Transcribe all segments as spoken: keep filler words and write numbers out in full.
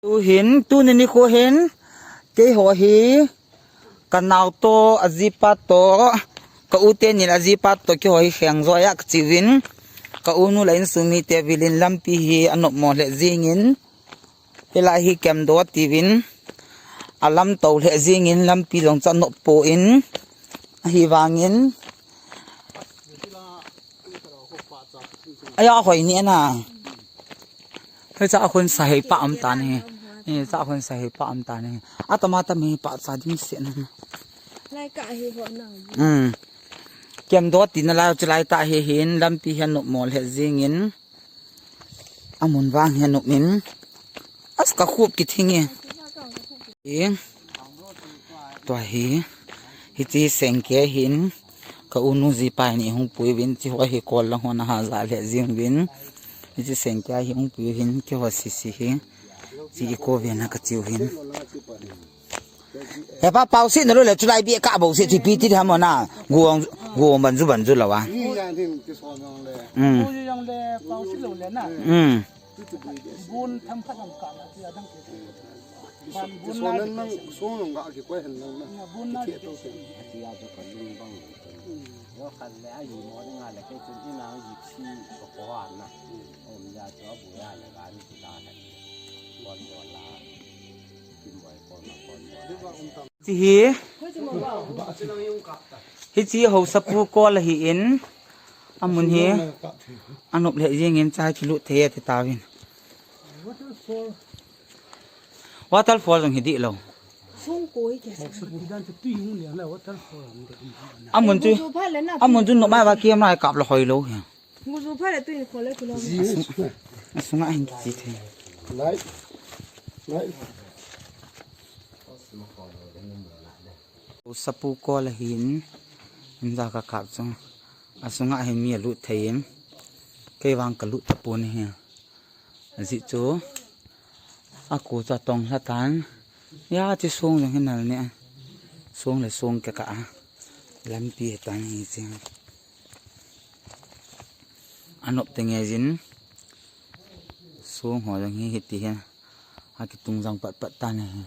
Tuhin, tuni nikho hin, keiho hi, kanao to, ajipa to, ka u teni le ajipa to, keiho hi Khengjoi a kache uvin, ka u nu le insung mite vilin lampi hi anop mo lheh jingin, hilai hi Kemdo tiuvin, alam to lheh jingin, lampi jong chu anop poi, ahivangin, aya hoi ni ana. Hiche a khun sa hei pa um tan ahi. Hiche a khun sa hei pa um tan ahi. Atama tama hi pa cha ding se na. Lai ka hi ho na. Hmm. Kemdo tina lai chu lai ta hi hin lampi hi anop mo lheh jingin. Amun vang hi anop in. As ka khup kithing e. Tua hi, hiche sengke hin, ka u nu jipa ni hung pui uvin, hiche ho hi kol lang hon aha ja lheh jing uvin, hiche sengke hi hung pui uvin, keiho sisi hi, hiche i ko uvin a kache uvin. He pa, pau si na lo le, chulai bi ka bou si, hiche pi ti ham na, guang, guang banju banju lo a. Hmm. Hmm. Bun tham khat lam kah na ti a dang ke. Ban bun na. Suan nang suan nang ga ki koi hen nang na. Bun na. Ki to ke. Ti a to kan lung bang. Yo kan le a yi mo de nga le ke chun i na yi chi ko ko an na. Om ya cho bu ya le ga ni ti ta le. Kon bo la. Kim boi kon na kon bo. Ti hi. Hiche haosapu kol ahin, amun hi, anop lheh jingin chai kilut thei ati tauvin. Waterfall jong hi dih lou. Amun chu, amun chu nop mai va camera kap la hoi lou hi. Asunga hin kiche thei. Sapu kol ahin, in ja ka kap chu. Asunga hin mi alut thei in. Kei vang ka lut tapon ahi. Ajeh chu. Ako chu atong lha tan. Ya, hiche song jong hin nal ne. Song le song kikah a. Lampi hi tan hiche. Anop tenge jin. Song ho jong hi hiti hin. Akitung jang pat pat tan ahi.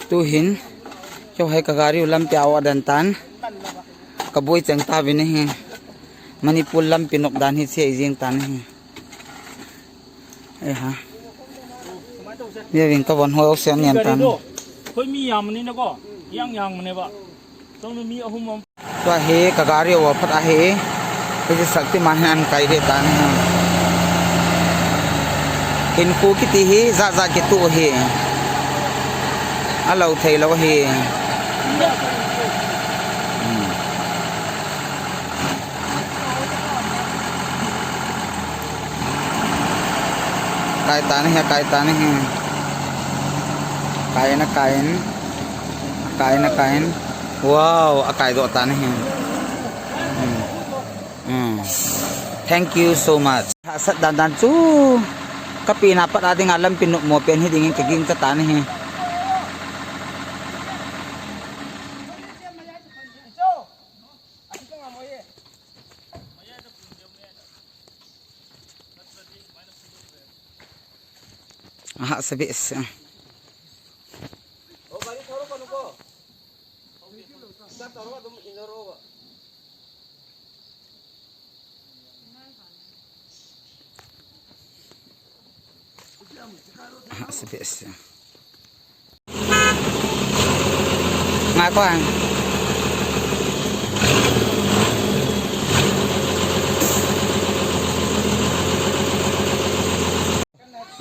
Tuhin, keiho hi ka gari u lampi a aden tan. Ka boi cheng tauvin ahi. Manipur lampi nop dan hi che jing tan ahi. Eiha. Vevin ka von hoi oxygen nian tan. Khoi mi yam ni na ko. Yang yang ne ba. Tong mi ahum. Tua hi ka gari a phat ahi. Hiche Shaktiman hi an kai ve tan ahi. Hinkho kiti hi jat jat kitu ahi. Alou thei lou ahi. Hmm. Kai tan ahi, kai tan ahi. Kai na kai in. Kai na kai in. Wow, akai doh tan ahi. Hmm. Hmm. Thank you so much. Hahsat dan dan chu. Ka pi na pat a dinga lampi nop mo pen hi dingin ka ging ka tan ahi. Ahahsa behseh. Ahahsa behseh. Ngai ko ang.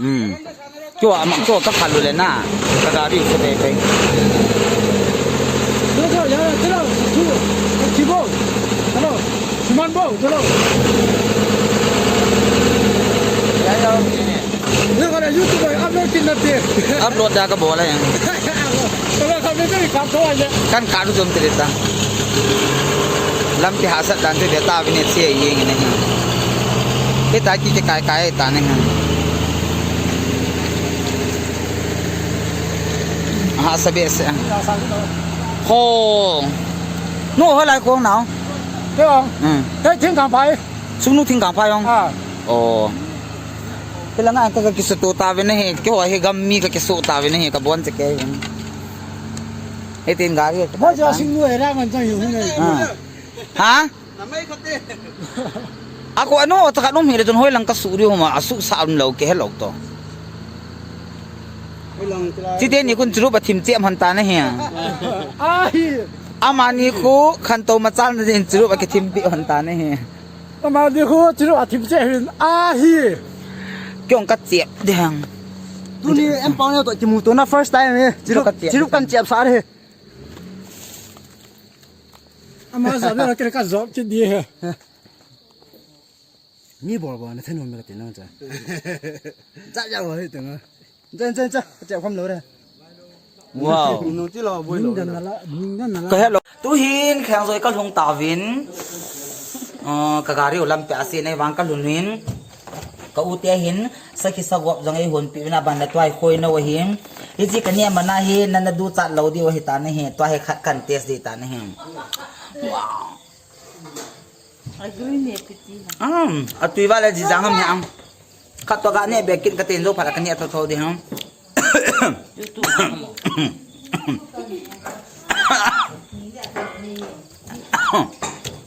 Hmm. Kyo ama kyo ka phalu le na. Ka gari se pe pe. Hello, hello, hello. Hello. Hello. Hello. Ya, ya. Upload da ka bol a. Kan kap u chom tiri ta. Lampi hahsat dan chu ve ta vin e che yeng ne. Hitia kikai kai ta ne. Ahahsa behseh. Ho. Nu ho lai kong nao. Te ong. Hmm. Te thing kang phai. Sung nu thing kang phai ong. Ah. Oh. Hilanga ka, ka kisuto tauvin ahi, keiho hi gam mi ka kisuto tauvin ahi, ka bon che kei hin. Hitin gari. Bo jo sing nu era man jang yu hin. Ah. Ha? Ako ano, taka num hi le tun hoilang ka su ri homa, asu sa um lo ke hello to. Chite ni kun chirup athim che am han ta na hi. Ahi. Amani khu khantou machal na din chirup akithim pi han ta na hi. Amani khu chirup athim che hin. Ahi. Kyong ka che de hang. Tuni em pau ne to kimu to na first time hi. Chirup, chirup kan che sa re. Ama sa be ka ka jok che di he. Ni bol bol na thenu me ka tin nang cha. Cha ja wa he teng. Cha cha cha cha kham lo re. Wow. Nu ti lo boi lo. Ning dan na la, ning dan na la. Ka hello. Tu hin khang joi ka lhung tauvin. Uh, ka gari u lam pe ase nei vang ka lhun hin. Ka u te hin sakhi sagop jong ei hon pi na ban la tuai khoi na wa hin. Hichi ka ni mana hi na na du chat lo di wa hi ta na hi. Tuai khat kan test di ta na hi. Wow. Agree ne piti. Um, atui vale ji jang ham ya. Khat to ga ne be kin ka ten jo phat ka ni a tho tho di ham.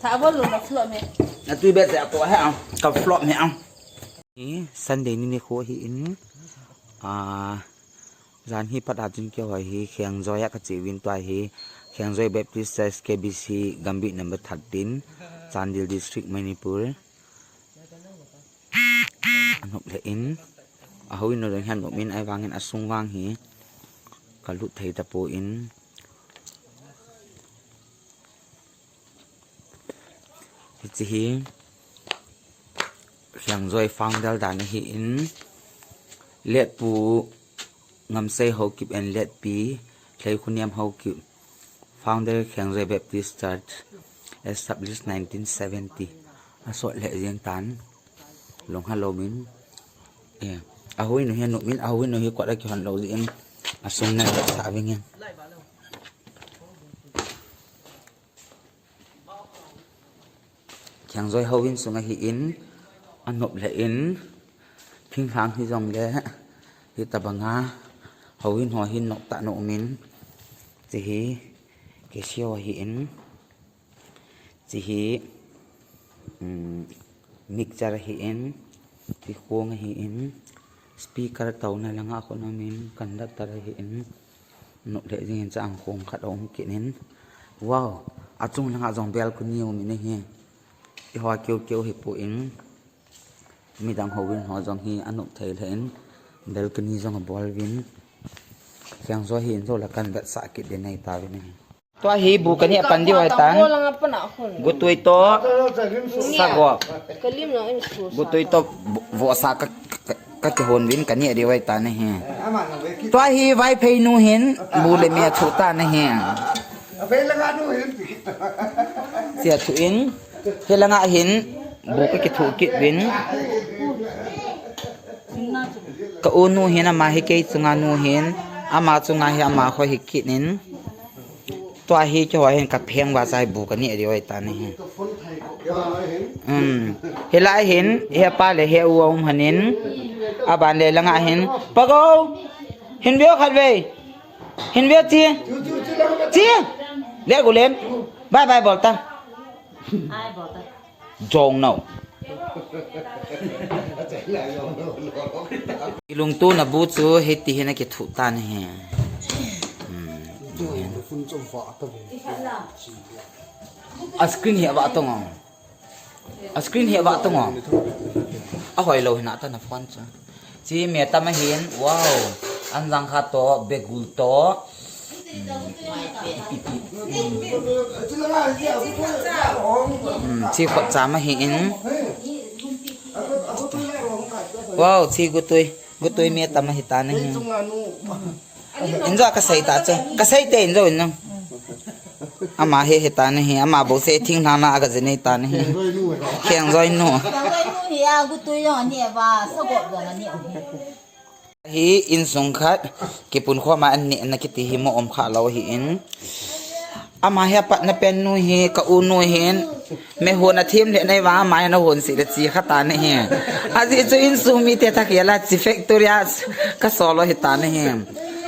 Tha bol lo na flop me. Atui be se ko ha ka flop me am. Ni Sunday ni ni kho hi in. Ah, Jan hi pat a chun keiho hi Khengjoi a ka che uvin tua hi Khengjoi Baptist Church K B C Gambih number thirteen, Chandel District, Manipur. Anop le in, ahoi no dong hian nop in ai vangin asung vang hi ka lut thei ta po in. Hichi hi Khengjoi founder dan ahi in, Letpu Ngamsei Haokip and Letpi Hleikhuniam Haokip, founder Khengjoi Baptist Church, established nineteen seventy. Asot le jeng tan, long ha lo min. Eh, ahoi no hi nop min, ahoi no hi kot a kihon lo jin, asung na sa ving in. Khengjoi houin sunga hi in, anop le in, thinghlang hi jong le, hi tabanga, houin ho hi nop ta nop min, chi hi, ke sio hi in, chi hi, um, mixer hi in, ti khong hi in, speaker tau na langa khon min, conductor hi in, Nop le jing in chang khong khat a um kit in. Wow, achung langa jong balcony um in ahi. Eiho keu keu hi pu in. Midang houin ho jong hi anop thei le in. Balcony jong abol uvin. Khengjoi hi in jo la kan vetsah kit din ahi tauvin ahi. Tua hi bu kani a pan diu ahi tan. Gutui to sagop. Gutui to vo, vohsa ka, ka, ka kihon uvin kani a diu ahi tan ahi. Tua hi Vaiphei nu hin bu le me a thu tan ahi. Chia thu in, hilanga hin bu ka kithu kit uvin. Ka u nu hin ama hi kei chunga nu hin, ama chunga hi ama kho hi kit in. Tua hi keiho hin ka pheng va chai bu kani a diu ahi tan ahi. Um, hilai hin, hepa le heu aum hanin, aban le langa hin, Pago, hin veo khat vei, hin veo chi, chi, le gulen, bye bye bol ta. Jong nau. Ilungtona bu chu hiti hin akithu tan ahi. Hmm. A screen hi ava tong o. A screen hi ava tong o. Ahoi lo hina ta na phone chu. Chi me tam ahin, wow. Anjang kha to, begul to. Hmm, chi khot cham ahin. Wow, chi gutui. Gutui me tam ahi tan ahi. Injo ka sei ta chu. Ka sei te injo in nang. Ama he he tan ahi. Ama bo se thing na na aga jene tan ahi. Khengjoi nu. Khengjoi nu hi a gutui jong ani va, sagop jong ani. Hi insung khat, kipun khoma an neh na kiti hi mo om kha lo hi in. Ama hi apatna pen nu hi, ka u nu hin. Me hon a thim le nei va ama hi na hon si le chi kha ta na hi. Ajeh chu insung mite tha khela chi factory a ka solo hi ta na hi.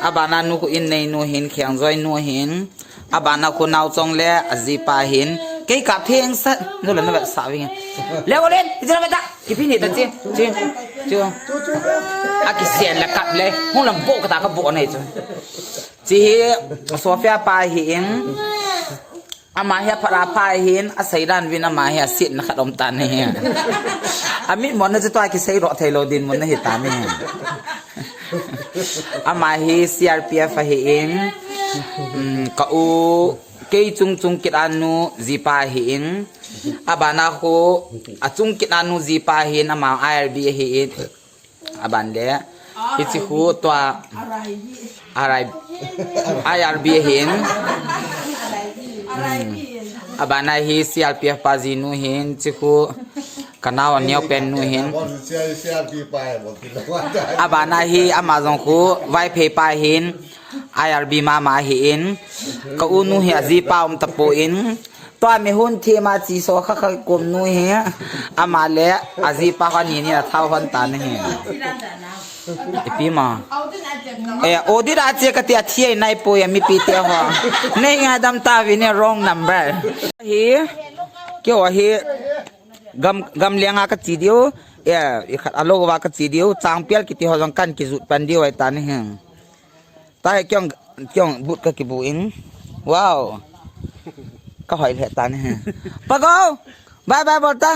Abana nu khu in nei nu hin, Khengjoi nu hin. Abana khu nao chong le ajipa hin. Kei kap theng sat. Nu la na vet sa ving. Le o le, ijira beta. Kipi ni ta chi. Chi. Chi. A kisen la kap le. Hung lam bo ka ta ka bo nei chu. Chi hi Sophia pa hi in. Ama hi aphat a pha hin, asei dan vin ama hi asetna khat um ta na hi. Amitmon na chu tua kisei ro thei lo dinmun na hi ta na hi. Ama hi C R P F ahi in, um, ka u kei chung chung kit a nu jipa ahi in, abana khu achung kit a nu jipa ahi in, ama I R B ahi in. Aban le, hichi khu tua, R I, I R B ahi in. Hmm. Abana hi C R P F pa jinu hin, chi khu, ka nao aneo pen nu hin. Abana hi ama jong khu, Vaiphei pa hin, I R B mama ahi in. Ka u nu hi ajipa um ta po in. Tua mi hun thim a chi so kha kha kum nu hi. Ama le ajipa kha ni ni a thao hon ta na hi. Ipi ma. Eh, audit a che ka ti a thi ai nai po ya mipi te ho. Nei nga dam ta vi ne wrong number. Hi. Kio hi. Gam, gam liang a ka chi diu. Eh, i khat a lo va ka chi diu. Changpial kiti ho jong kan kijut pan diu ai ta na hi. Ta he kyong, kyong but ka kibu in. Wow. Ka hoi le ta ne he. Pago. Bye bye bol ta.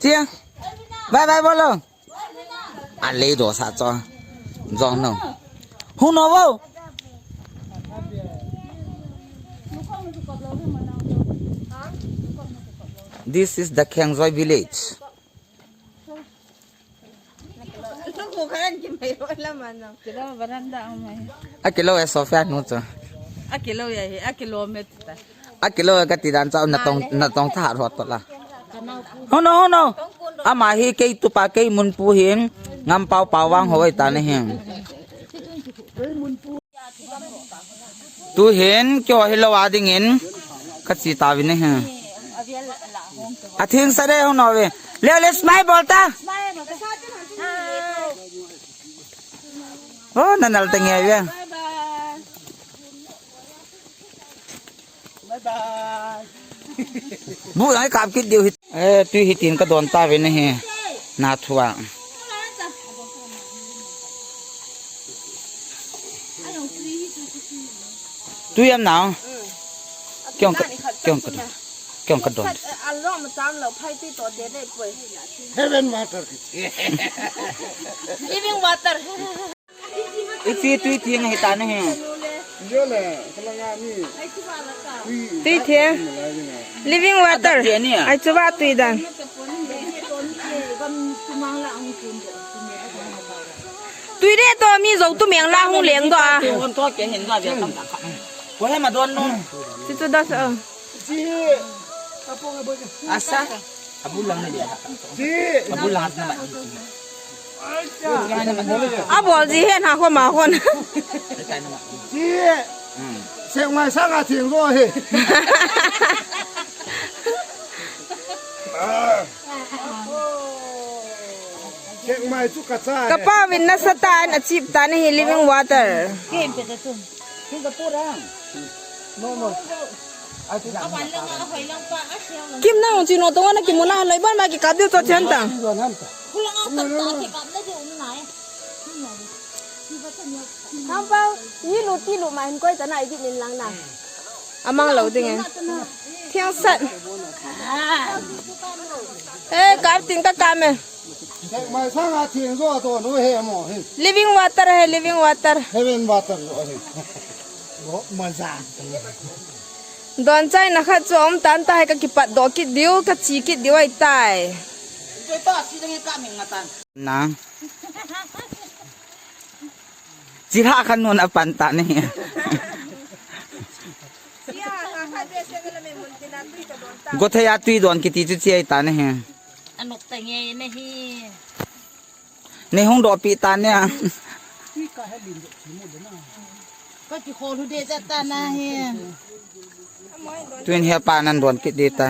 Chia. Bye bye bolo. A le do sa cho. Jong no. Hu no wo. This is the Khengjoi village. Akilo e Sophia nu chu. Akilo ya hi, akilo me ta. Akilo e kati dan cha na tong, na tong tha ro to la. Hono, hono. Ama hi kei tupa kei mun pu hin ngam pau pau vang hoi ta na hin. Tu hin, kio hi lo a ding in, ka chi ta vin hin. A thing sa de hung no ve. Le, le, smile bol ta. Oh, na nal ta nge ve. Bye bye. Bye bye. Bu lai kap kit diu hi. Eh, tui hitin ka don ta ve na hi. Na thua. Tui am nao. Kyong ka, kyong ka don. Kyong ka don. Heaven water. Living water. Ichi tui theng hi ta na hi. Tui theng. Living water. Ai chu va tui dan. Tui de to mi zo tu meng la hung leng do a. Ko he ma don no. Chi chu da sa. Asa. Abulang na dia. Abulang na ba. Abol ji hen ha ko ma kon. Sek mai sang a thing ro he. Sek mai chu ka cha. Ka pa vin na sa ta an a chip ta na hi living water. Kim na hung chi no to na kim na lai ban ma ki kap diu to chen tang. Hampa, ni lu ti lu ma hin koi ta na i bit nin lang na. Amang lo ding e. Thiang sat. Eh, kap ting ka kap me. Mai sang a thing zo to no he mo he. Living water he, living water. Heaven water zo he. Bo maza. Don chai na khat chu um tan ta he ka kipat do kit diu, ka chi kit diu ai tai. Na. Chilha khan nun a pan ta ni. Gothei a tui don kiti chu chi ai ta ni. Anok ta nge ne hi. Nei hung doh pi ta ne. Ka kikhol hu de cha ta na hi. Tuin hi pa nan don kit di ta.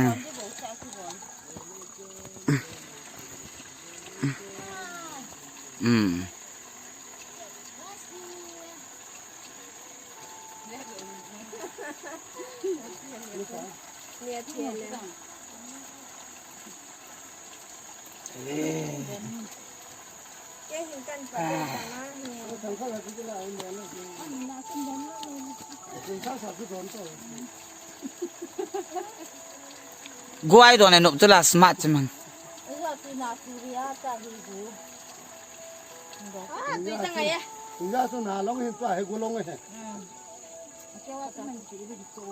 Hmm. Guai don e nop chu la smart chi man. Ah, tui tang ai e. Inja chu na long hin tua he gu long he. Hmm. Akewa chu man ti ri chu.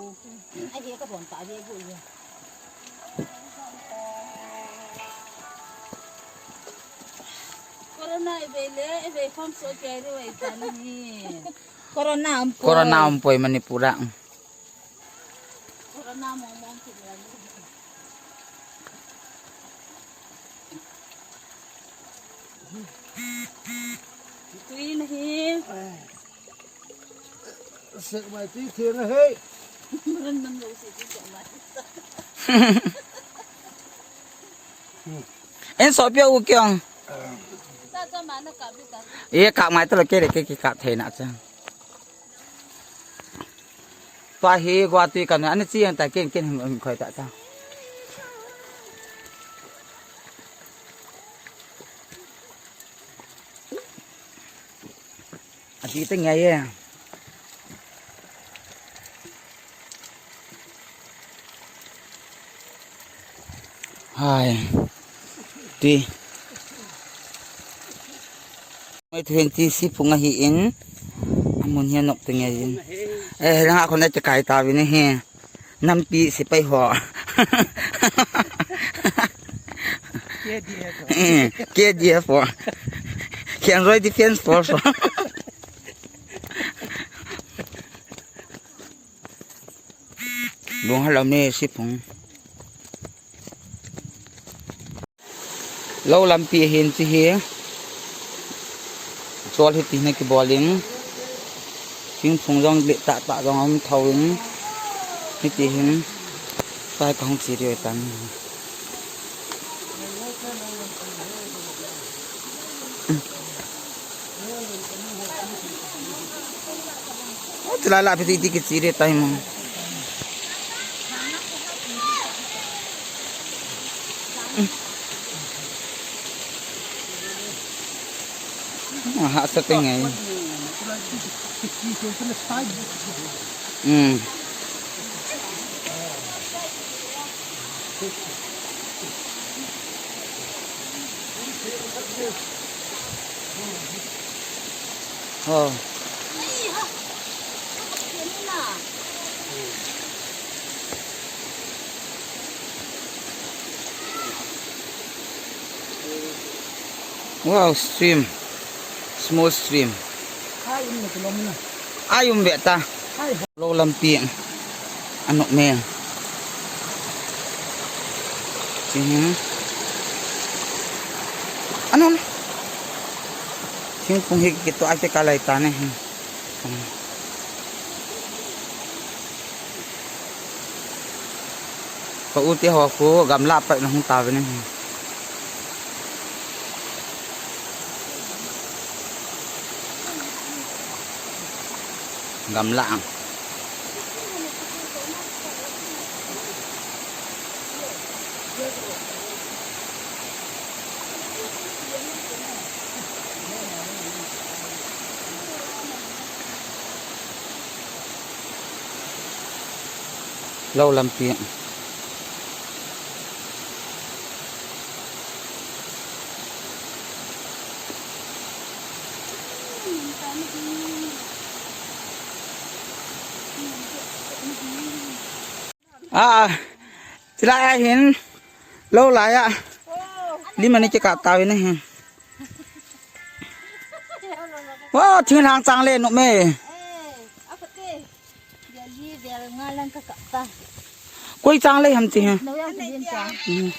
Ai he ka don ta he gu ye. Corona i ve le, i ve khom so ke ri wai ta ni. Corona um poi. Corona um poi Manipur a. Corona mong mong ki le. Tui na hi. Sek mai ti theng ahi. Ran man lo se ti sek mai. En so pia u kiong. Sa sa ma na ka bi ka. Ye ka mai ta lo ke le ke ki ka the na cha. Tua hi gua tui ka na ani chi yang ta ken ken him khoi ta ta. Ati te ngai ye. Hai. Ti. Mai twenty si phung ahi in. Amun hi nok te ngai in. Eh, langa khon a te kai ta vin hi. Nampi sipai ho. K D F ho. Eh, K D F ho. Khenroi Defense Force ho. Lung halo me si phung. Lou lampi ahin chi hi. Chol hiti hin kibol in. Thingphung jong le tah tah jong um tho in. Hiti hin. Tua hi kahung chi diu tan. Oti la la piti ti kichi re tai mo. Ah, ha sa te ngai. Hmm. Oh. Wow, stream. Small stream. Ai um ve ta. Lou lampi. Anok me. Sing. Anok. Thingphung hi kito ake kalai ta ne. Ka u te ho khu gamla pai na hung ta ve ne. Gamla ang. Lou lampi. Ah, chilai a hin, lou lai a. Lim ani kikap tau hin ahi. Wow, thinglhang chang le nom e. Koi chang le ham ti ha. Hmm.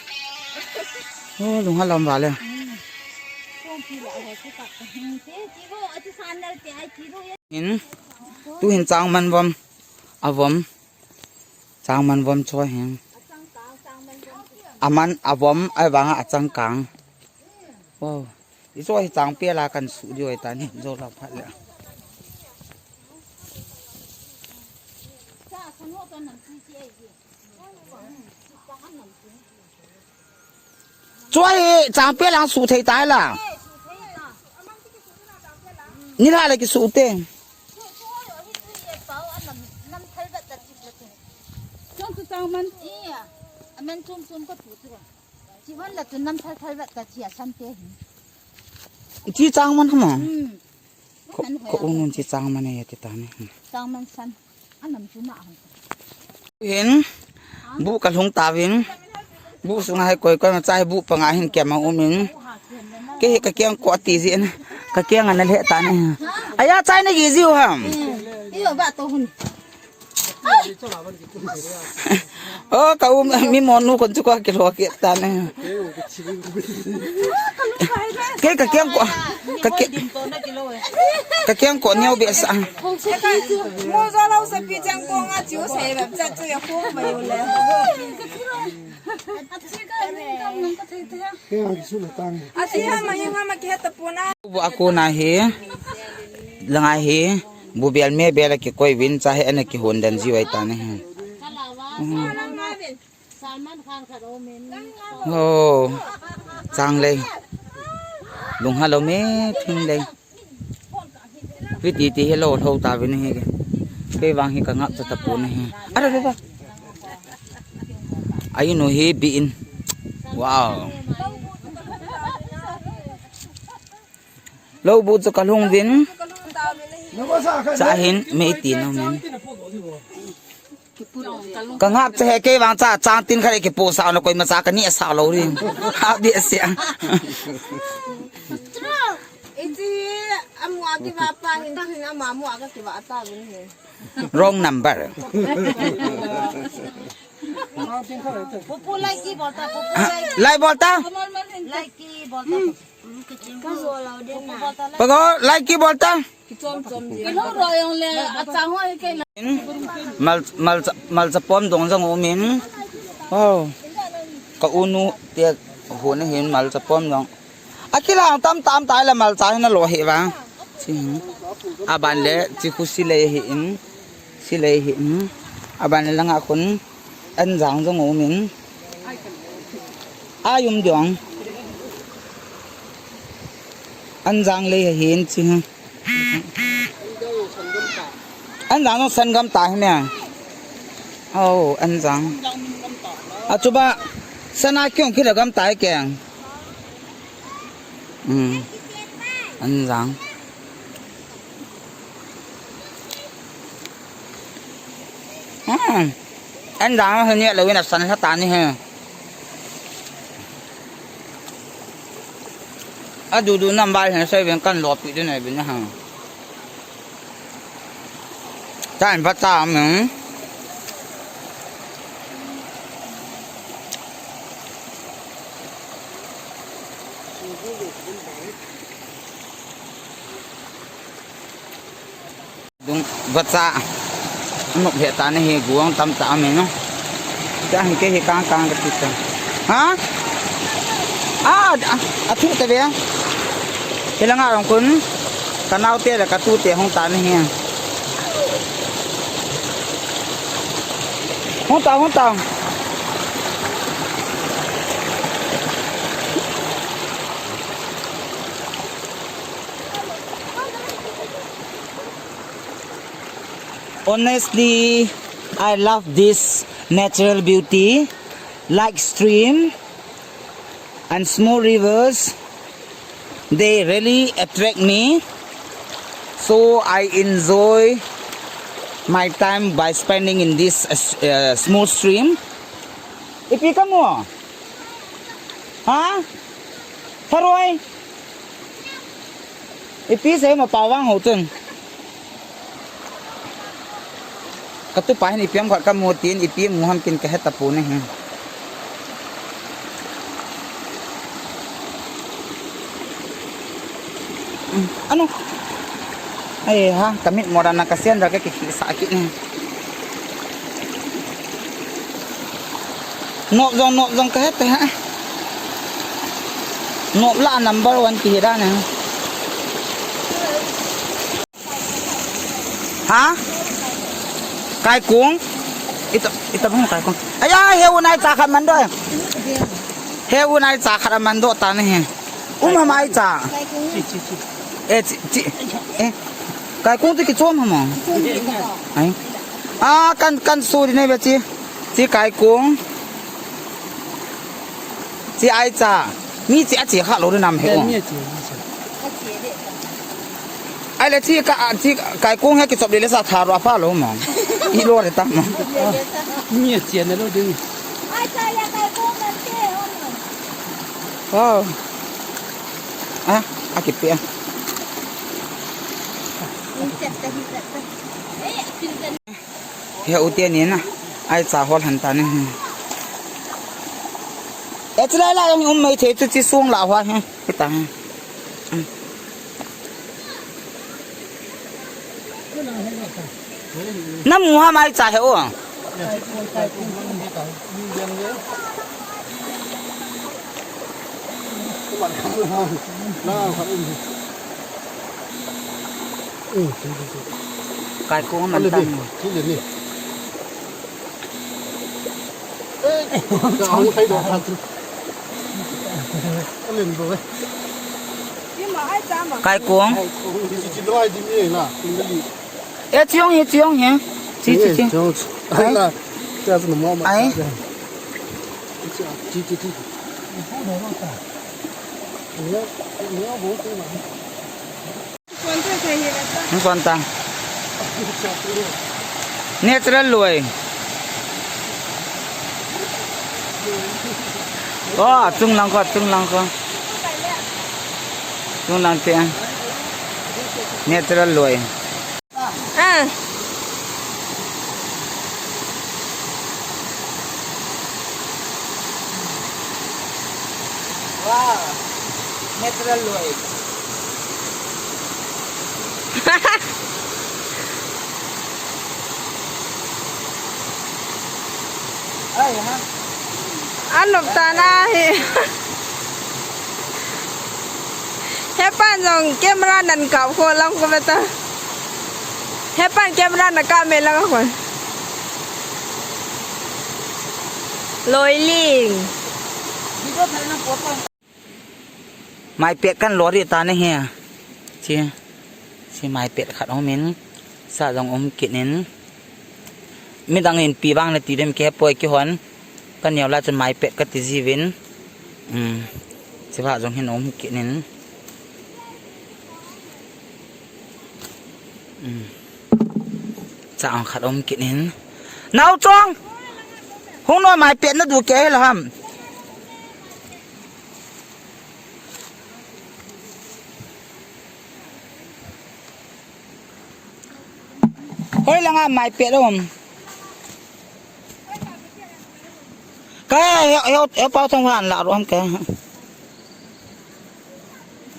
Oh, lungha lam vale. In, tu hin chang man vom, a vom. Changman vom chu ahi. Aman avom, ahivanga achangkang. Wow. Ichu hi changpel a kan suh diu ahitan, jo la phat le. Chu hi changpel a suh thei tai la. Nilhah le kisuh te. Chang chu changman. Iya. Aman chum chum ka tu chu. Chi hon la chu nam thal thal vet ta chi a san te hi. Chi changman hama. Hmm. Ko, ko unun chi changman e ti ta ni. Changman san. Anam chu ma hon. Hin. Bu ka lhung ta vin. Bu sunga hai koi koi ma chai bu panga hin kema umin. Ke hi ka kiang ko ti ji en. Ka kiang ana le ta ni. Aya chai na gi ji u ham. Iyo ba to hun. Oh, ka um, mi monu kon chu ka kilo ke ta ne. Ke ka kiang ko, ka ke, ka kiang ko neo be sa. Mo za lo sa pi chang ko nga chiu sa ba cha chu ya ko ma yo le. Achi ha ma yung ha ma ki ha ta puna. Bu a kona hi, langa hi, bu bel me bel a kikoi vin cha hi ana kihon dan ji vai ta ni hi. Hmm. Oh, chang lei. Lung ha lo me thing lei. Viti ti hi lo tho ta vin hi ke. Kei vang hi ka ngap cha ta pu na hi. Ara, ara, ara. Ai nu hi bi in. Wow. Lo bu chu ka lhung vin. Cha hin me ti na min. Ka ngap cha he kei vang cha chang tin khat kipu sa na koi ma cha ka ni sa lo rin. Ha bi sia. Iti amu a ki va pa hin tin ama mu a ka ki va ta vin he. Wrong number. Pupu like ki bolta, pupu like. Like bolta? Like ki bolta. Pupu bolta like. Pago, like ki bolta? Kichom chom di. Kalo ro yong le, achang ho ke la. Mal, mal, malcha pom dong jong umin. Oh. Ka unu te ho na hin malcha pom dong. Akilang tam tam tai la malcha hin alo hi vang. Chi. Aban le chi khu si le hi in. Si le hi in. Aban le langa khun anjang jong umin. Ayum jong. Anjang le hi in chi. Anjang jong san gam ta hi me. Oh, anjang. Achuba sana kyong kila gam ta hi keng. Hmm. Anjang. Hmm. Anjang hin ye lo win a san lha ta ni he. A du du nam bai hin sai ben kan lo pi du ne bin ha. Tan ba ta min. Dung vacha. Anop he ta ni hi guang tam ta mi no. Cha hin ke hi kang kang ka ti ta. Ha? A, a, a thu te ve. Hilanga rong kun. Ka nau te le ka tu te hung ta ni hi. Hung ta, hung ta. Honestly, I love this natural beauty, like stream and small rivers. They really attract me. So I enjoy my time by spending in this, uh, s-, uh, small stream. Ipi kamu? Ha? Tharoi. Ipi sei ma pawang ho chun. Ka tupa hin ipi ham khat kamu tin, ipi mu ham kin ka he ta pu ne hin. Ano? Ai ha, ka mit mo ra na ka sian ra ka ki, ki sa ki ne. Nop jong, nop jong ka he te ha. Nop la number one kihi dan e. Ha? Kaikung? Ita, ita bang kaikung. Aya, he u nai cha khat man doh. He u nai cha khat man doh ta ne he. Um ham ai cha. Eh, chi, chi. Eh. Kaikung tu kichom ham. Ai. Ah, kan, kan su di ne be chi. Chi kaikung. Chi ai cha. Mi chi a chi kha lo de nam he. Eh, o. Mi a chi, mi a chi. Ai le chi ka, a chi kaikung he kichop le le sa tha ro a pha lo mo. I lo re ta mo. Mi a chi na lo de ni. Ai cha ya kaikung na te ho mo. Wow. Ah, a kipe. Ni chat ta hi chat ta. Eh, pin ta. He u te ni na. Ai cha hol han ta ni. E chu lai lai jong um mai thei chu chi sung la hua he. Kita he. Na mu ha mai cha he o. Kaikung man ta ni. Kaikung. E, chiong hi, chiong hi. Chi, chi, chi. Ai. Ai. Hung kon ta. Natural lui. Oh, chung lang ko, chung lang ko. Chung lang te. Natural lui. Ah. Wow. Natural lui. Ai ha. Anop ta na hi. Hepan jong camera nan kap kho lang ko beta. Hepan camera na kap me lang ko. Loiling. Maipet kan lori ta ne he. Chi. Chi maipet khat um in. Sa jong um kit in. Midang in pi bang le ti dem ke poi ki hon. Ka neo la chun maipet ka ti jiuvin. Um, chi va jong hin um kit in. Um. Chang khat um kit in. Nao chong! Hung noi maipet na du ke la ham. Hoi langa maipet um. Ka he, he, he pau thong han la rom ke.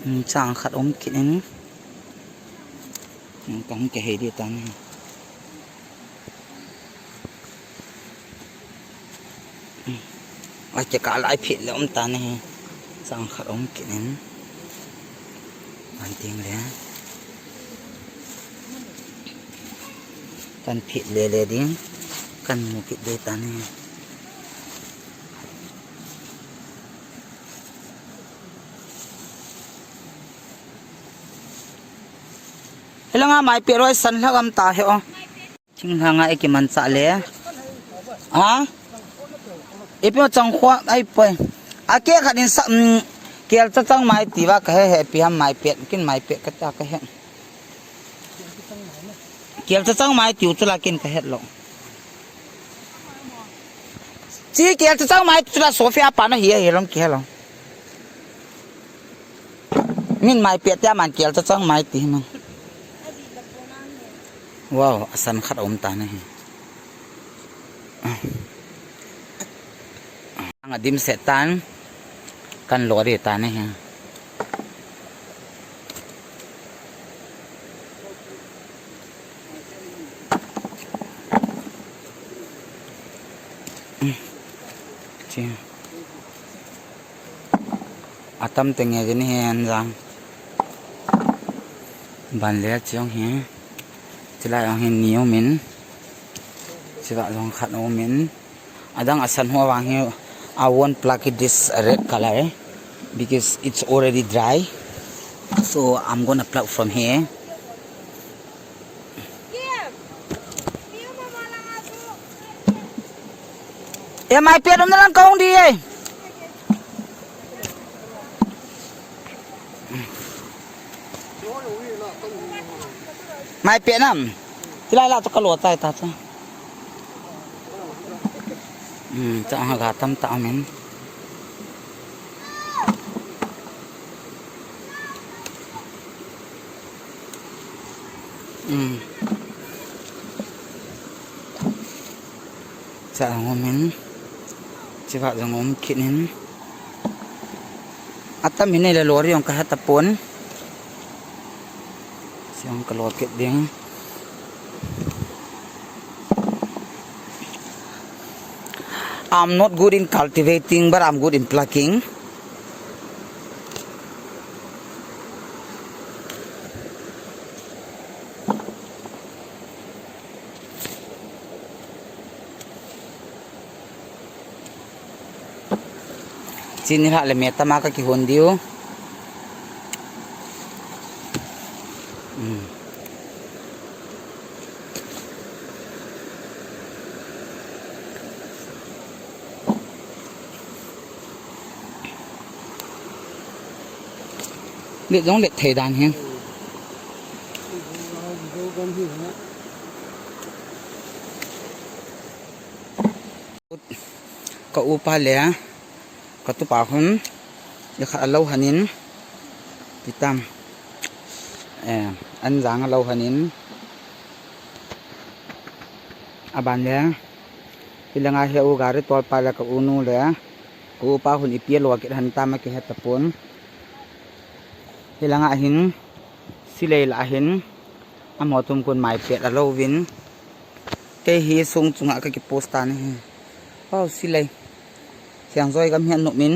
Hmm, chang khat um kit in. Hmm, ka hung ke he di tan. Ai, ke ka lai phit le um ta ne he. Chang khat um kit in. An ting le. Kan phit le le ding. Kan mu kit de ta ne. Helanga maipet roi san lhagam ta he o. Thinglhanga i kimanchah le. Ha? Ipi ma chang khua ai poi. A ke khat in sa, um, kel cha chang mai ti va ka he he pi ham maipet, kin maipet ka ta ka he. Kel cha chang mai ti u chu la kin ka het lo. Chi kel cha chang mai ti u chu la Sophia pa na hi he long ki he lo. Min maipet tia man kel cha chang mai ti hi man. Wow, a san khat a um ta na hi. Ang a dim set tan kan lo de ta na hi. Chi. Atam tenge jin hi anjang. Ban le chi jong hi. Chilai jong hi ni umin. Chiva jong khat umin. Adang asan ho vang hi, I won't pluck it this red color, eh, because it's already dry. So I'm gonna pluck from here. Em ai pet um na lang kong di eh. Mai pet nam. Tilai la to kalo tai ta cha. Hmm, cha ha ga tam ta min. Hmm. Cha umin. Chiva jong um kit in. Atam hi nei le lori jong ka heta pon. Siang ka lo kit ding. I'm not good in cultivating, but I'm good in plucking. Chini hah le me tama ka kihon diu. Hmm. Let jong let thei dan hi. Ka upa le ka tupa hun, ikhat alo hanin, titam, eh, anjang alo hanin, aban le, hilanga hi u gari tolpa le ka unu le, ka upa hun ipi alo kit han tam akihe tapon. Hilanga hin, silei la hin, Amaho thum khun mai pet alo vin. Kei hi sung chunga ka ki post ta ni hi. Pau silei. Siang joi gam hian numin.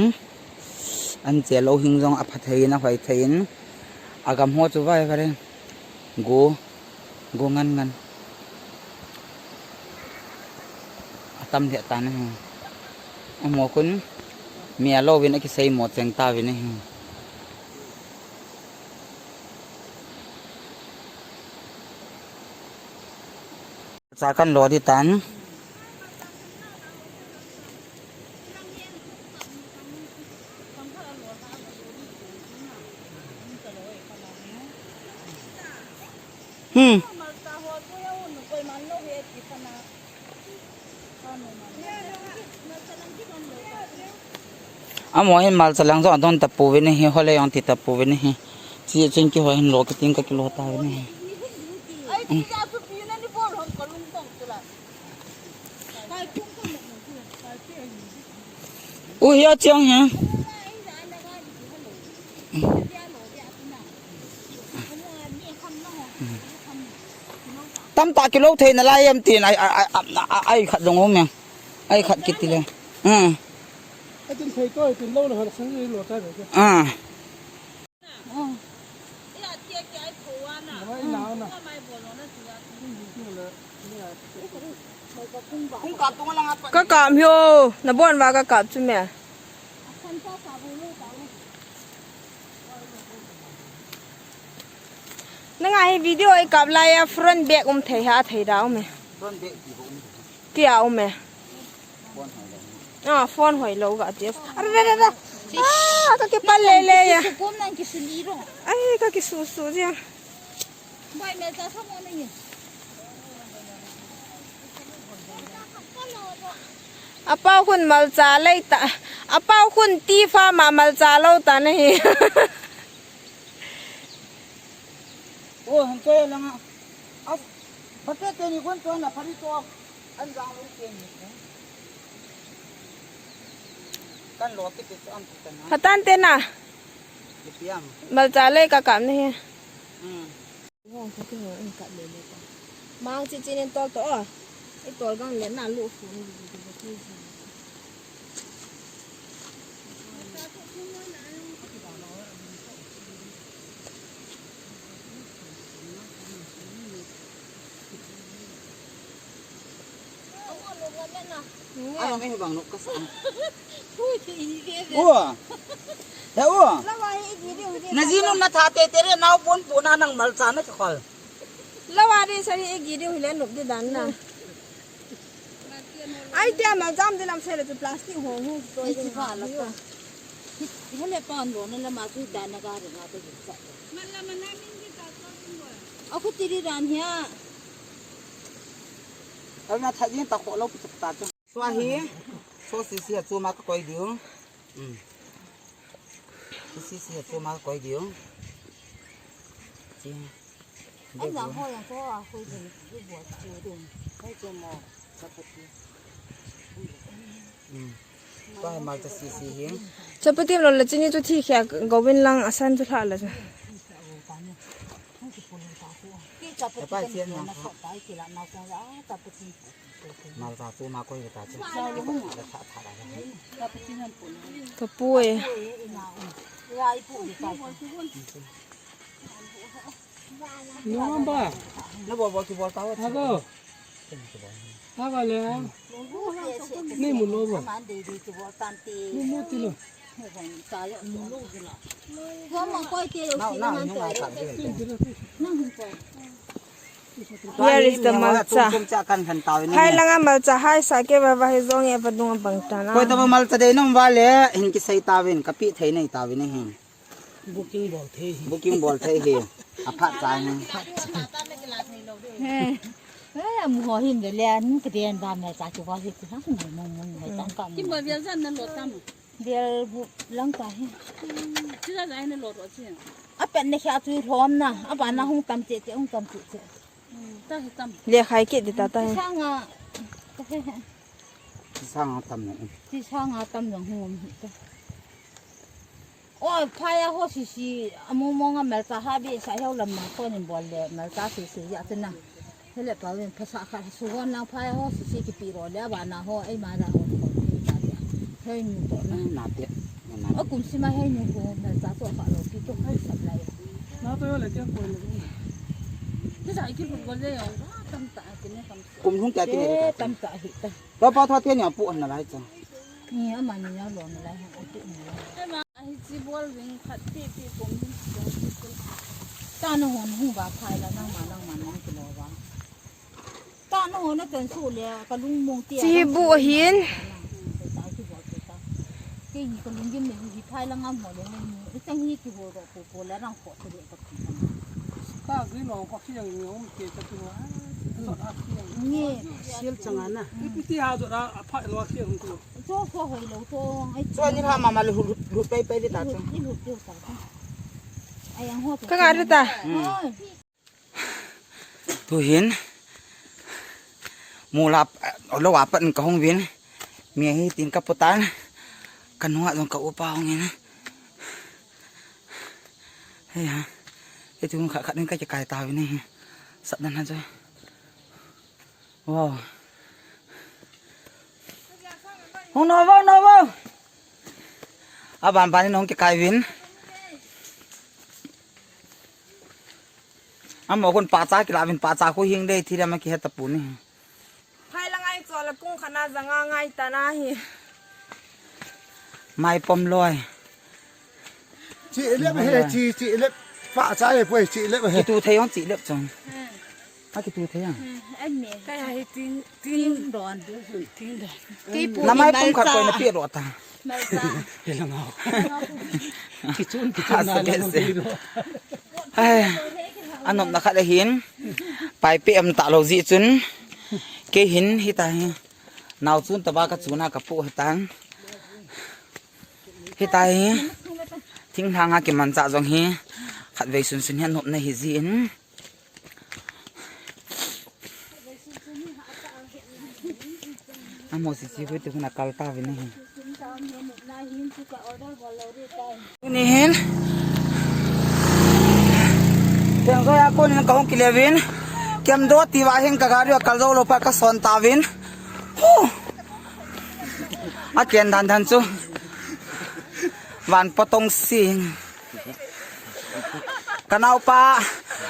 An che lo hing jong a pha thei in, a hoi thei in. A gam ho chu vai vare. Go. Go ngan ngan. A tam lheh ta ni hi. Amaho khun. Mi alo vin a ki sei mo cheng ta vin hi. Cha kan lo di tan. Hmm. Amaho hin malcha lang jong adon tapouvin ahi, hole jong ti tapouvin ahi. Chi chun kihoi hin lo kiting ka kilo tauvin ahi. U hi a chiang hi. Tamtah kilo thei nalai em tin ai, ai, ai, ai, ai khat dong um em. Ai khat kiti le. Hmm. Atin thei to, tin lo na hal sang lo ta ve. Ah. Ka kap hi o, na bon va ka kap chu me. Nanga hi video i kap lai a front back um thei ha thei da um e. Front back ti ho um. Tia um e. Phone hoi lo. Ah, phone hoi lo ga ti. Are re re re. Ah, ka kipal le le ya. Kisu kom nang kisu li ro. Ai, ka kisu su ya. Bai mel cha sa mo nang ye. Apau khun malcha lei ta. Apau khun ti fa ma malcha lo ta na hi. Oh, han choi langa. As, bate teni khun choi na pari to. An jang lung teni. Kan lo kiti su am ti ta na. Phatan te na. Ipi am. Malcha lei ka kap na hi. Hmm. Mang chi chi nen tol to. I tol gang le na lu fu ni. Ano me bang no kasa. Hui, te ini ke. Ua. He ua. Lawa hi igi diu hi. Na jinu na tha te tere nau pon pon na nang malcha na ka khol. Lawa di sari igi diu hi le nup di dan na. Ai te malcha am di lam se le chu plastic ho hu. Ai chi pha la ko. Hele pan lo na la ma chu dan na ga ri na te sa. Mala mana min di ta ko din bo. A khu ti ri dan hia. Kal na tha jing ta kho lo pu ta chu. Sua hi, so sisi a chu ma ka koi diu. Um. Sisi a chu ma ka koi diu. Chi. Ai na ho yang ko a koi diu, bu bo chu diu. Koi chu mo, chapati. Um. Koi ma ta sisi hi. Chapati lo la chini chu thi khia govin lang asan chu hla la chu. Chapati na. Malcha chu ma koi ta chu. Ka pu e. Nuam ba. Na bol bol ki bol ta. Ago. Ago le. Nei mu lo ba. Mu mu ti lo. Here is the malcha. Phai langa malcha hai sa ke ba ba hi jong e pa dung a bang ta na. Koi ta ba malcha dei nom ba le hin ki sei ta vin ka pi thei nei ta vin hin. Booking bol thei hi. Booking bol thei hi. A phat cha hi. He. He, mu ho hin de le an ka den ba malcha ki ba hi ki ha mong mong mai tang ka. Ki ba bia jan na lo tam. Bial bu lang ta hi. Chi la jai na lo ro chi. A pen ne kha chu lhom na. A ba na hung tam che che, hung tam che che. Hmm, ta hi tam. Le khai ke di ta ta hi. Sanga. Sanga tam na. Chi sanga tam na hung hi ta. O, phai a ho sisi, a mong mong a malcha ha bi sa heo lam ma ko nin bol le, malcha sisi ya te na. Hele pa wen phasa kha su hon lang phai ho si si kipi ro le ba na ho ei ma da ho ko ni ta dia. Hei nu to na. Na te. Na. O kum si ma hei nu ko na ta so kha lo pi to hei sap lai. Na to yo le ke ko le. Ti sa ki ko le yo ba tam ta ki ne kam. Kum hung ta ki ne. Tam ta hi ta. Pa pa tho te ni a pu an na lai cha. Ni a ma ni ya lo na lai ha a pu na lai. Ahi chi bol ving khat ti ti kum hin kum ti kum. Ta na hon hu ba phai la nang ma nang ma nang ki lo ba. Ta na hon na ten su le ka lung mong ti. Chi bu hin. Ta ki bol ta. Ki ni ka lung gim ne hi phai la ngam ho le ni. I chang hi ki ho ro ko ko le rang ko ti le ka ki. Ta ki lo ko ki yang ni um ke ta ki lo. Ni. Sil chang ana. Ki pi ti ha zo da a phai lo ki um ko. Cho ko hoi lo to. Ai cho ni ha ma ma lu lu pe pe di ta cho. Ni lu pe ta. Ai ang ho. Ka nga di ta. Oi. Tu hin. Mu la lo wa pan ka hung vin. Mi hi tin ka putan. Ka nuwa jong ka upa hung in. Hei ha. Ei tu khat khat in ka kai ta vin hi. Sat dan ha cho. Wow. Hung no vo, no vo. Aban ban in hung kikai vin. Amo kun pacha kila vin pacha khu hing dei thi dam kihe ta pu ni. Phai la ngai cho la kung khana janga ngai ta na hi. Mai pom loi. Chi lep he, chi, chi lep. Pa cha he poi, chi lep he. Kitu thei hong chi lep chong. A kitu thei a. An me. Kai ha hi tin, tin don. Tin don. Kei pu na mai pom khat koi na pi ro ta. Malcha. He la ngau. Kichun, kichun na la ngau. Ai. Anop na khat ahin. Pai pe am ta lo ji chun. Kei hin hi ta hi. Nau chun taba ka chuna ka pu hitan. Hitai. Thinglhang a kimancha jong hi. Khatvei sunsun hi anopna hi jin. Amo sisi hui tu na kal ta vin hi. Ni hin. Teng ko ya ko ni ka hung kile vin. Kem do ti va hin ka gari kal jo lo pa ka son ta vin. Hu. A ken dan dan chu. Van potong sing. Ka naupa,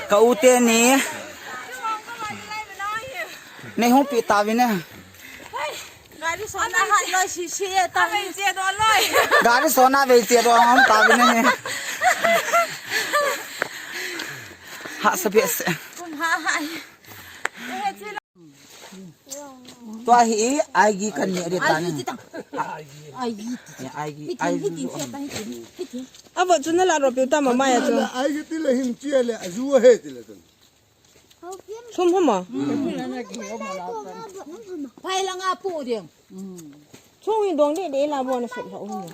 ka u te ni. Nei hung pi ta vin e. Sona hai loi si si e ta. Gari sona vei che do hom ta vin ne. Ha sa be se. Kum ha hai. Tua hi aigi kan ni de ta ni. Aigi. Aigi. Aigi. Abo chu na la ro piu ta ma mai a chu. Aigi ti le hin chi le azu he ti le tan. Thum hama. Pai langa pu ding. Chung hi dong de de la bo na sut la um.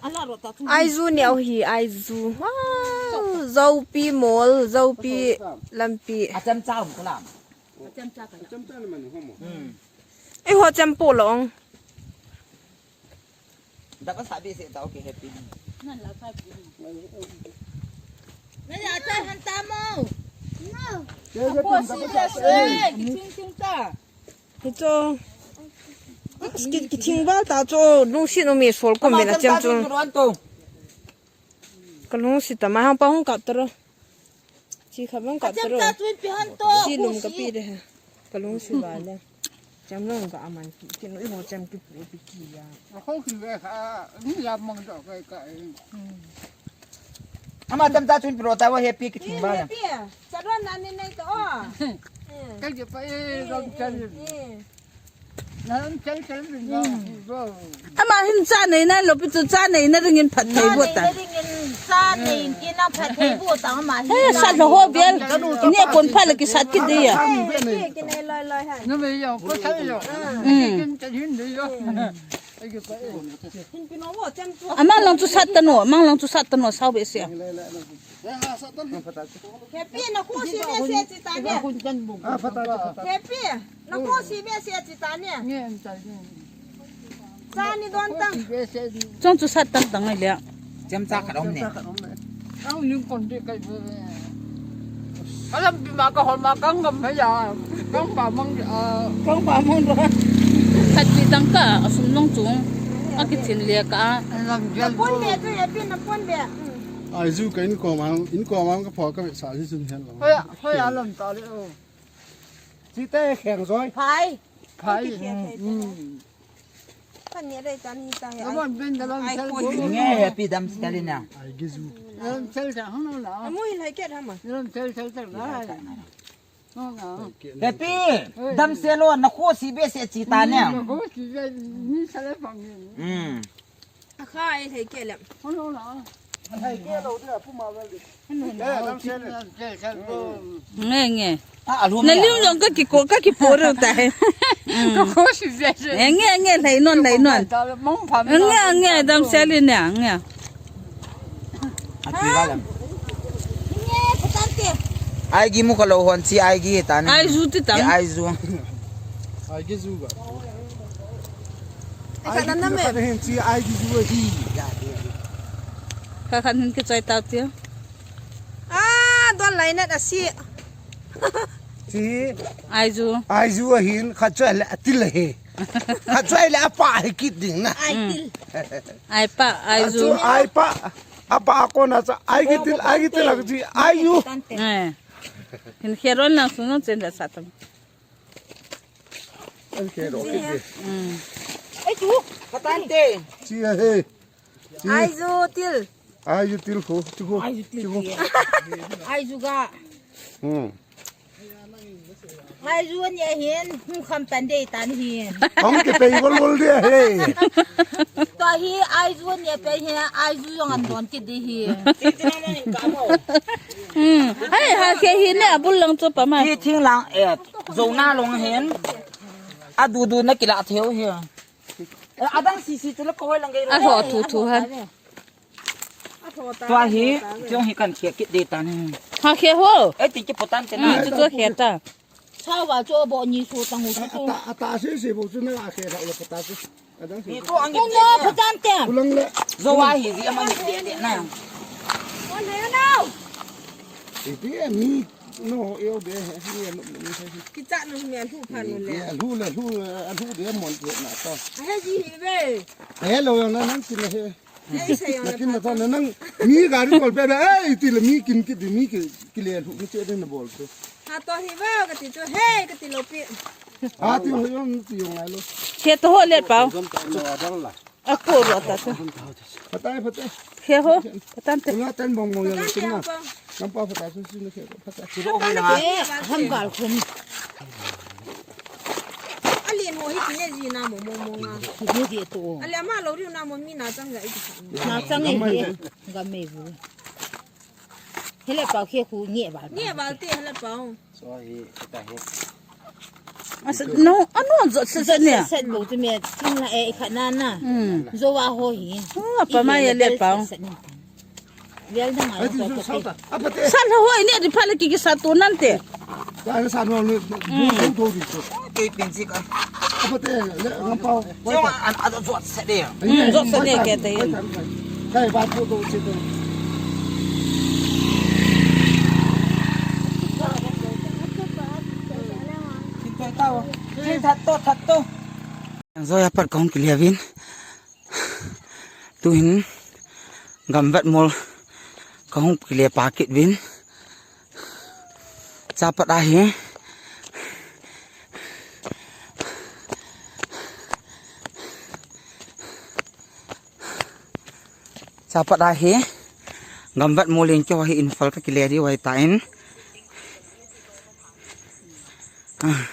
Ala ro ta chung. Aiju ni au hi, aiju. Wow, Zopi mol, Zopi lampi. Acham cha um kalam. Acham cha ka. Acham cha na man homo. Hmm. Ei ho cham po long. Dap a sa behseh tau, kihappy. Nan la sa behseh. Nan la sa han ta mo. Apo si behseh, kiching ching ta. Hicho. Ki, kiching val ta cho, lungsi no me sol ko me na chem cho. Ka lungsi ta ma hang pa hung kap ta ro. Chi kha bang kap ta ro. Chi lum ka pi de ha. Ka lungsi va le. Cham long ka aman ki. Ki no i ho cham ki pu pi ki ya. Ko ki ve kha, ni la mang do kai kai. Ama tam ta chun pro ta wa happy ki thing ba ya. Sa ron na ni nei to. Ka je pa e, dong chan. Ama hin cha nei na lo pi chu cha nei na ring in phat thei bu ta. Cha nei in ki na phat thei bu ta ama hin. He, sa lo ho bial. Ni kon pha le ki sat ki de ya. Ki nei loi loi ha. Na me yo ko sa yo. Kin ta hin de yo. Ama lang chu sat ta no, mang lang chu sat ta no, sao behseh. Happy, na ko si behseh chi ta ne. Happy, na ko si behseh chi ta ne. Cha ni don tang. Chong chu sat tang tang ai le. Cham cha khat om ne. Ang ling kon de kai. Alam pi ma ka hol ma kang gam ya. Kang pa mang ya. Kang pa mang ro. Khat pi tang ka, asum nong chung. A kithin le ka. Alam gel. Pon be tu Happy na pon be. Ai ju ka in ko ma, in ko ma ka pho ka sa si sun hen lo. Hoya, hoya lam ta le o. Chi te kheng joi. Phai. Phai. Kan ni dei ta ni ta he. Nge Happy dam sel ina. Ai gizu. Lam sel sa hang la. Amu hin hai ket hama. Lam sel sel sel la. Happy dam sel lo na ko si behseh chi ta ne. Ko si be ni sa le pang ni. Hmm. A kha ai thei ke lem. Hon lo la. Thei ke lo de pu ma vel de. Eh, dam se le. Nge, nge. Ah, alhum na ya. Lim jong ka ki ko, ka ki po ru ta he. Ko ko si se se. Nge, nge, nge, lei non, lei non. Mong pha. Nge, nge, dam se le ne, nge. A ti ba lam. Nge, patante. Ai gi mu ka lo hon chi ai gi ta ne. Ai ju ti ta. Ai ju. Ai gi ju ba. Ai, ka nan na me. Ka hin chi ai gi ju hi. Ka kan hin ki chai ta ti. Ah, don lai nat a si. Chi. Ai ju. Ai ju a hin kha chai le atil he. Kha chai le apa he kit ding na. Ai til. Ai pa, ai ju. Ai pa. Apa ko na cha ai gi til, ai gi til a chi ai ju. Eh. Hin kheron lang sun non chen da sa tam. An khe ro ki. Mm. Ai chu. Patante. Chi a he. Chi. Ai ju til. Ai ju til ko. Chi ko. Ai ju til. Chi ko. Ai ju ga. Hmm. Ai ju ni hin. Hung kham tan de tan hin. Hung ke pe wol wol de he. To hi ai ju ni pe hi ai ju jong an don ki de hi. Chi chi na na hin ka mo. Hmm. Ai ha ke hi ne abul lang chu pa ma. Hi thing lang e. Zona long hin. A du du na kila theu hi. Eh, adang sisi chu le koi lang gei ro. A ho thu thu ha. Tua hi, chung hi kan khia kit de ta ni. Ha khia ho. Eh, ti ki potan te na. Ni chu chu khia ta. Sawa chu bo ni su tang hu chu. Ata, ata se se bo chu na khia ra le pota chu. Adang se. Ni chu ang ni potan te. Kulang le. Zo wa hi ji ama ni de de na. Ko le na. Iti mi no eu de he ni no ni he. Ki cha no mi lu pha no le. Lu le lu, lu de mon de na to. He ji hi ve. He lo na nan ti le he. Nakin na ta na nang mi gari kol pe na, eh, iti le mi kin kiti mi ki, ki le lu mi che de na bol tu. Ha to hi va ka ti chu, hey, ka ti lo pi. Ati ho yong ti yong ai lo. Khe to ho le pau. Gam ta no adang la. A ko ro ta to. Phatai, phatai. Khe ho. Patan te. Tuna tan bong bong ya tuna. Gam pa phatai su su ne khe phatai. Chu ro ho la. Eh, ham gal khum. Alien ho hi kine ji na mo mo mo nga. Kine ji to. Ale ama lo riu na mo mi na chang ja i ti sa. Na chang e. Gam me bu. Hele pau khe khu nge ba. Nge ba te hele pau. So hi ta he. Asa no ano jo se se ne. Set bo tu me tin la e kha na na. Hmm. Jo wa ho hi. Oh, apa ma ye le pau. Vial dang ai ko ko. Sa la ho ne di pha le ki ki sa to nan te. Sa no ni. Do do di to. Ke pin si ka. Apa te le ngam pau. Jong an a jot se de. Hmm, jot se de ke te. Kai ba to do se de. Joi apat kahung kile uvin. Tuhin gamvet mol kahung kile pa kit uvin. Chapat ahi. Chapat ahi. Gamvet mol in kyo hi Imphal ka kile di wai ta in. Ah.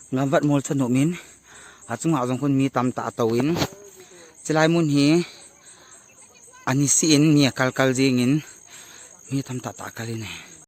Gamvet mol chanu min. Achunga jong khun mi tamtah atou in. Chilai mun hi. Ani si in ni akal kal jing in. Mi tamtah tah kal in.